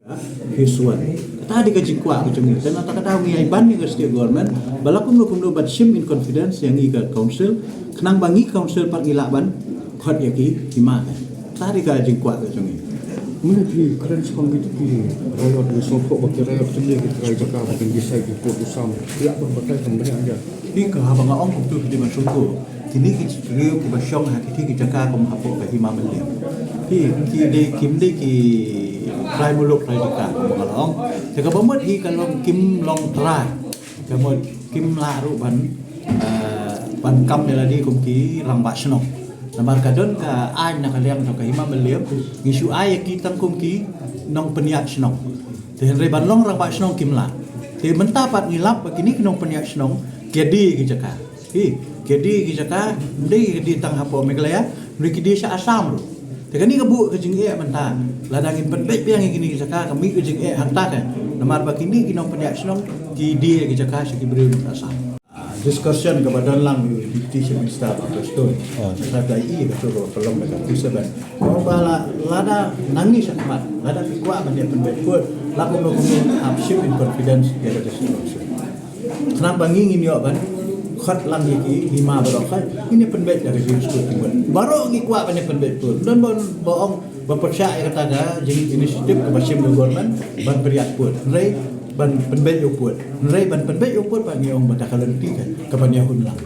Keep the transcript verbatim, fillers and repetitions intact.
Phase one. Kata dei ka jingkwah ka jong ngi. Te na kata ka daw ngi ai ban ïa ka state government ba la kumno kumno ban shim in confidence ïa ngi ka council. Khnang ba ngi council pat ngi lah ban khot ïa ki hima. Kata dei ka jingkwah ka jong ngi. Mynta ki kren sha ki, ki raiot, ngi sngewthuh ba ki raiot ki leh ki trai jaka ba kin decide ki pud u sam. Ïa ban batai kam bniah ïa. Phi, ka haba nga ong kumtu phi dei ban sngewthuh. Kine ki briew kiba shong ha kiti ki jaka kum hapoh ka Hima Mylliem, phi, ki dei, kim dei ki trai muluk trai jaka kumba nga la ong. Te kaba mut hi ka long kim long trai. Ka mut kim lah ruh ban, eh, ban kam ïa lade kum ki rangbah shnong. Namar ka don ka aiñ na ka liang jong ka Hima Mylliem, ngi shu ai ïa ki tang kum ki nongpynïaid shnong. Te hynrei ban long rangbah shnong kim lah. Te mynta pat ngi lap ba kine ki nongpynïaid shnong ki die ki jaka. Ki, ki die ki jaka, ym dei ki die tang hapoh Meghalaya, ym dei ki die sha Assam ruh. Te kane ka buh ka jingeh mynta. Lada ngin pynbeit biang ïa kine ki jaka, ka mih ka jingeh hangta ka. Namar ba kine ki nongpynïaid shnong ki die ki jaka sha ki briew na Assam. Ah, discussion kaba don lang u Deputy Chief Minister Bah Prestone. Sa ka i ka tu ka long da ka tu seven. Ba la, lada nangi shakhmat, lada ki kwah ban ïa pynbeit pud, la kumno kumno ap shim in confidence ïa ka district council. Khnang ba ngi ngin ïoh ban khot lang ïa ki hima baroh, ngin ïa pynbeit da ka jingstad ki mut. Baroh ngi kwah ban ïa pynbeit pud. Don ba, ba ong ba pyrshah ïa kata ka jing initiative kaba shim ka government ban pynïaid pud. Hynrei ban pynbeit ïa u pud. Hynrei ban pynbeit ïa u pud ba ngi ong ba da ka lynti ka, ka ban ïa hun lang.